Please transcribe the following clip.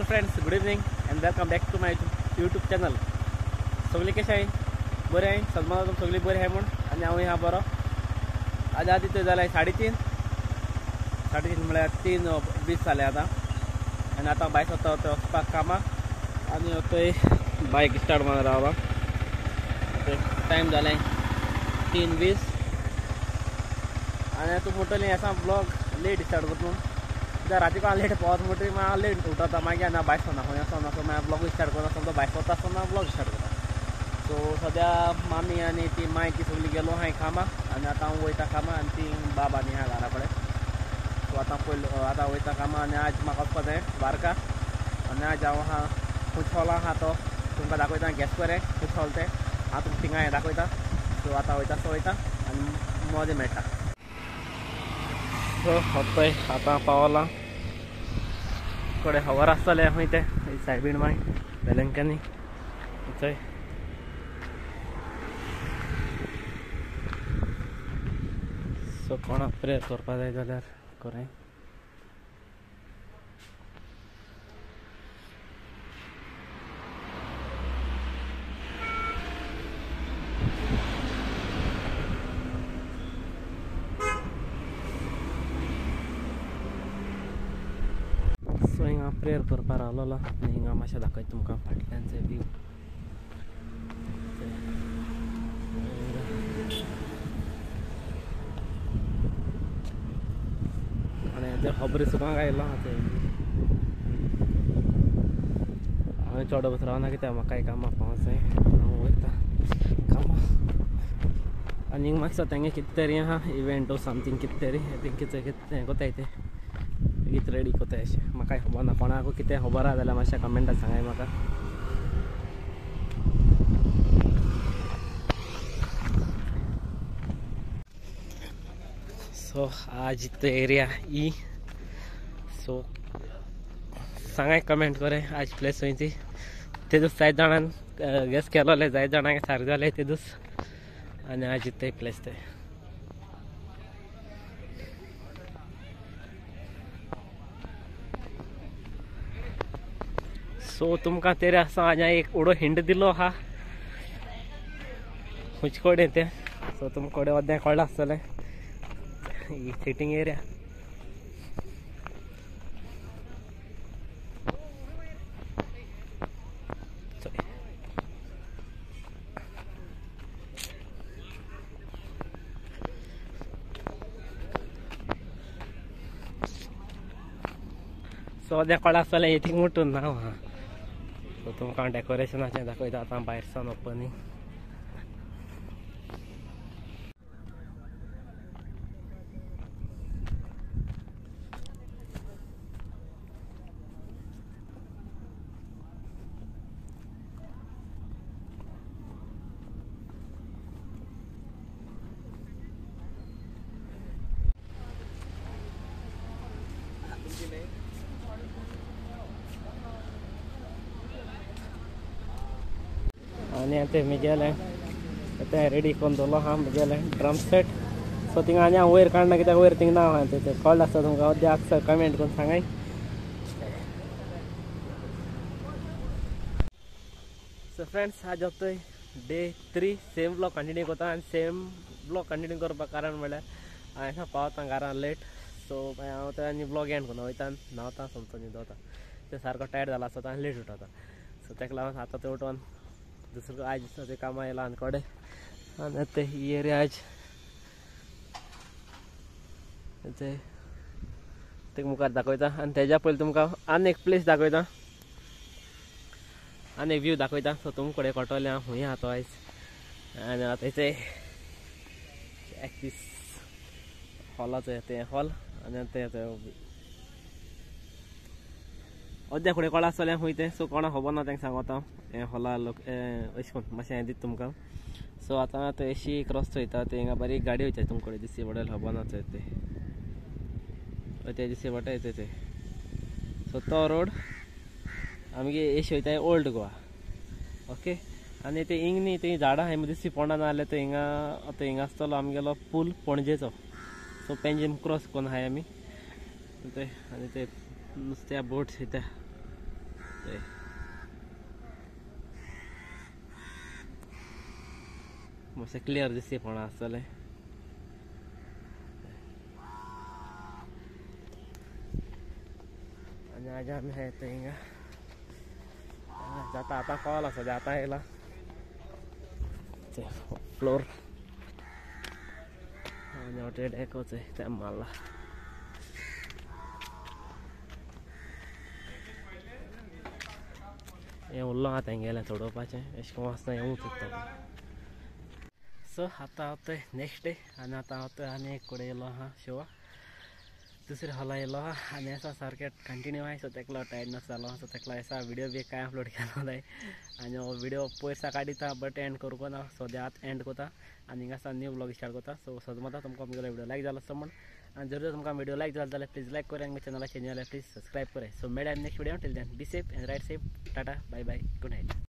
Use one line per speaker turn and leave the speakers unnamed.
Friends, good evening and welcome back to my YouTube channel. सगळी कशें आहाय? बरें आहाय? सलमान तुम सगळी बरी आहाय म्हूण आनी हांवूय आहा बरो. आज आतां थंय जालाय 3:30, 3:30 म्हळ्यार 3:20 जालें आतां. आनी आतां भायर सरता थंय वचपाक कामाक आनी थंय बायक स्टार्ट मारून रावला. टायम जालें 3:20 आनी आतां म्हणटलें आसा ब्लॉग लेट स्टार्ट करता म्हूण. राती कोणा लेट पावत म्हणटकीर मागीर लेट उठता, मागीर ना भायर सरना, खंय वचना. सो मागीर ब्लॉग स्टार्ट करना, समजा भायर सरता आसतना ब्लॉग स्टार्ट करता. सो सद्या मामी आनी ती माय ती सगळी गेलो हांवें कामाक आनी आतां हांव वयता कामाक आनी ती बाबा आनी आहा घरा कडेन. सो आतां पयलो आतां वयता कामाक आनी आज म्हाका वचपा जाय वारका. आनी आज हांव आहा खूंय हॉल आहा तो तुमकां दाखयता, गॅस बरें खूंय हॉल तें हांव तुमकां थिंगा हें दाखयता. सो आतां वयता सो वयता आनी मदीं मेळटा. सो पळय आतां पावलां कडेन खबर आसतलें खंय तें सायबीण माय वेलंकनी थंय. सो कोणाक प्रेयर करपा जाय जाल्यार करें. सो हिंगा प्रेयर करपा रावलोलो आनी हिंगा मातशें दाखयता तुमकां फाटल्यानचें व्यू. आनी तें खबरी सुखांक आयलो तें हांवें चड बस रावना कित्याक म्हाका कामाक पावस जाय, हांव वयता कामाक. आनी हिंगा मातसो तेंगे कितें तरी आहा इवेंट ओ समथींग कितें तरी तें कितें कितें कोताय तें कितें रेडी कोताय अशें म्हाका खबर ना. कोणाकू कितें खबर आहा जाल्यार मातशें कमेंटान सांगाय म्हाका. सो आज तो एरिया ई. सो सांगाय कमेंट करे आज प्लेस खंय ती. तेदूस जायत जाणान गॅस केलोले, जायत जाणांक सारकें जालें तेदूस. आनी आज ते प्लेस ते. सो तुमकां तेरे आसा आज एक उडो हिंट दिलो आहा खंयचे कडेन तें. सो तुमकां कडेन अर्दें कळ्ळां आसतलें ही सिटींग एरिया. सो अर्दें कळ्ळां आसतलें हे थिंग मुटून ना आहा. सो तुमकां डेकोरेशनाचें दाखयता आतां भायर सावन ओपनिंग. आनी आतां म्हगेलें आतां रेडी करून दवरलो आहा म्हगेलें ड्रम सेट. सो थिंगा आनी हांव वयर काडना कित्याक वयर थिंगा ना आहा तें कळ्ळें आसता तुमकां. अर्दें कमेंट करून सांगाय. सो फ्रेंड्स, आज आतां डे 3 सेम ब्लॉग कंटिन्यू करता. आनी सेम ब्लॉग कंटिन्यू करपाक कारण म्हळ्यार हांवें पावता घरान लेट. सो मागीर हांव थंय आनी ब्लॉग एंड करून वयता, न्हांवता, समजो न्हिदोता. तें सारको टायर्ड जाला आसता आनी लेट उठता. सो ताका लागून आतां थंय उठोन दुसरो आज दिसता तें कामां येयला आनी कडेन. आनी आतां ही एरिया आज ते तेका मुखार दाखयता. आनी तेज्या पयलीं तुमकां आनी एक प्लेस दाखयता, आनी एक व्यू दाखयता. सो तुमकां कडेन कळटलें हांव खंय आहा तो आयज. आनी आतां ते एक्सीस हॉलाचो तें हॉल. आनी तें अर्द्या फुडें कळ्ळां आसतलें खंय तें. सो कोणाक खबर ना तांकां सांगता हांव हें हॉला लोक अशें करून मातशें हें दिता तुमकां. सो आतां थंय अशी एक रस्तो वयता, थंय हिंगा बारीक गाडी वयता तुमकां कडेन दिसती पडटलें, खबर ना थंय तें ते दिसती पडटा येता तें. सो तो रोड आमगे एश वयता ओल्ड गोवा. ओके. आनी ते हिंग न्ही थंय झाडां आहाय दिसती पडना जाल्यार थंय हिंगा थंय हिंगा आसतलो आमगेलो पूल पणजेचो. सो पेंजीम क्रॉस करून आहाय आमी. आनी ते नुस्त्या बोट्स येता. ते मातशें क्लियर दिसता फोंडा आसतलें. आनी आज आमी येता हिंगा जाता आतां कॉल आसा जाता येयला फ्लोर आनी वटे डेकोच ते मारला. हें उरलो आतां हेंगेलें चडोवपाचें अशें करून आसतना हें चित्ता. सो आतां हांव थंय नेक्स्ट डे आनी आतां हांव थंय आनी एक कडेन येयलो आहा शिवा दुसरे हॉला येयलो आहा आनी आसा सारकें कंटिन्यू आहा. सो तेका लागून टायर्डनस जालो आहा. सो तेका लागून आसा व्हिडियो बी कांय अपलोड केलो नाय आनी हो व्हिडियो पयर सकाळीं दिता बट एंड करूंक ना. सद्या आतां एंड करता आनी हिंगा न्यू ब्लॉग स्टार्ट करता. सो सदमता तुमकां म्हगेलो व्हिडियो लायक जालो आसता म्हण आनी जर तुमकां व्हिडियो लायक जालो जाल्यार प्लीज लायक करात आनी चॅनलाचेर न्यू जाल्यार प्लीज सबस्क्रायब करात. सो मेळया next video. Till then be safe and ride safe. Tata bye bye good night.